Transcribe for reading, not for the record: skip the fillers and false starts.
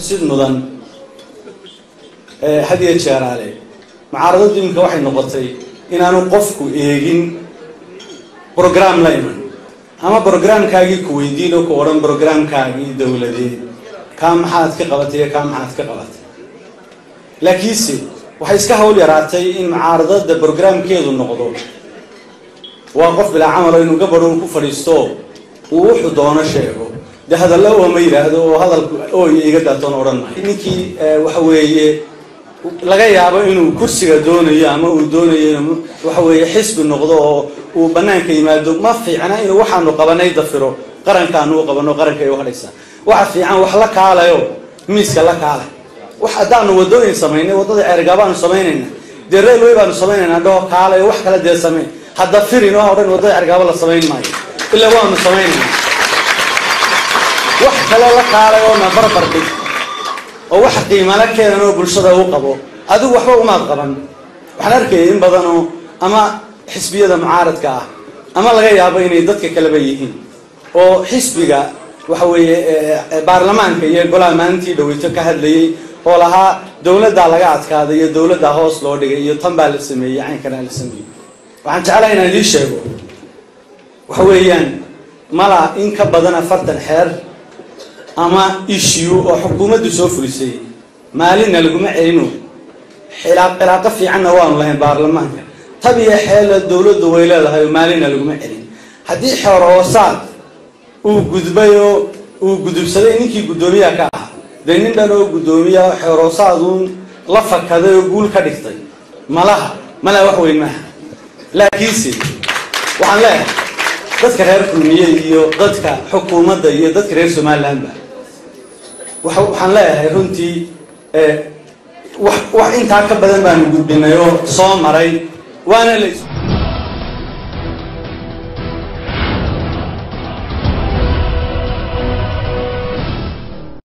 Xusid mudan had iyo jeeraale mucaaradadu iminka waxay noqotay inaanu qofku eegin program la iman ama programkaagii ku weydiin oo ku odhan programkaagii dowladeed kaa maxaad ka qabatay iyo kaa maxaad ka qabatay. Laakiinse waxay iska hawl yaraatay in mucaaradada programkeedu noqdo waa qof bilaa camalo inuu gabadho ku fadhiisto uu wuxuu doono sheego, dee hadalla oo ma yidhaahdo oo hadalku ooyo iga daatoon odhan maayo. Ninkii waxa weeye laga yaabo inuu kursiga doonayo ama uu doonayo inuu waxa weeye xisbi noqdo oo uu banaanka yimaado, ma fiicna inuu waxaanu qabanay dafiro. Qarankaanu u qabano, qaranka ay u hadhaysaa. Waxa fiican wax la kaalayo, miiska la kaalay. Wax haddaanu waddooyin samaynay, waddada Ceergaabaanu samaynayna, dee railway baanu samaynaynaa, dhaho kaalayo wax kale dee samey. Hadda firin oo odhan waddada Ceergaaba la samayn maayo, ilaa waanu samaynayna. Wax kale la kaalay oo na barbar dhig oo wax qiimala keenan oo bulshada u qabo. Adigu waxba umaad qaban. Waxaan arkayay in badanoo ama xisbiyada mucaaradka ah ama laga yaabo inay dadka kaleba yihiin oo xisbiga waxa weeye baarlamaanka iyo golaha maalintii dhaweyto ka hadlayay oo lahaa dowladdaa laga adkaaday iyo dowladdaa hoos loo dhigay iyo tan baa la sameeyey, caynkanaa la sameeyey. Waxaan jeclahay inaan idiin sheego waxa weeyaan mala in ka badan 40 xeer ama issue oo xukuumaddu soo fulisay maalinna laguma celino. Cilaaqo fiicanna waanu lahayn baarlamaanka, tabiya xeela dowladdu way leedahay oo maalinna laguma celin. Haddii xeer hoosaad uu gudbay oo uu gudubsaday ninkii guddoomiyaha ka ahaa, dee nin dhan oo guddoomiyaha xeer hoosaaduun la fakaday oo guul ka dhigtay, malaha malaha wax weyn maaha. Laakiinse waxaan leeyahay dadka reer Kulmiye iyo dadka xukuumadda iyo dadka reer Somalilandba, waxaan leeyahay runtii wax intaa ka badan baanu gudbinay oo soo maray, waana la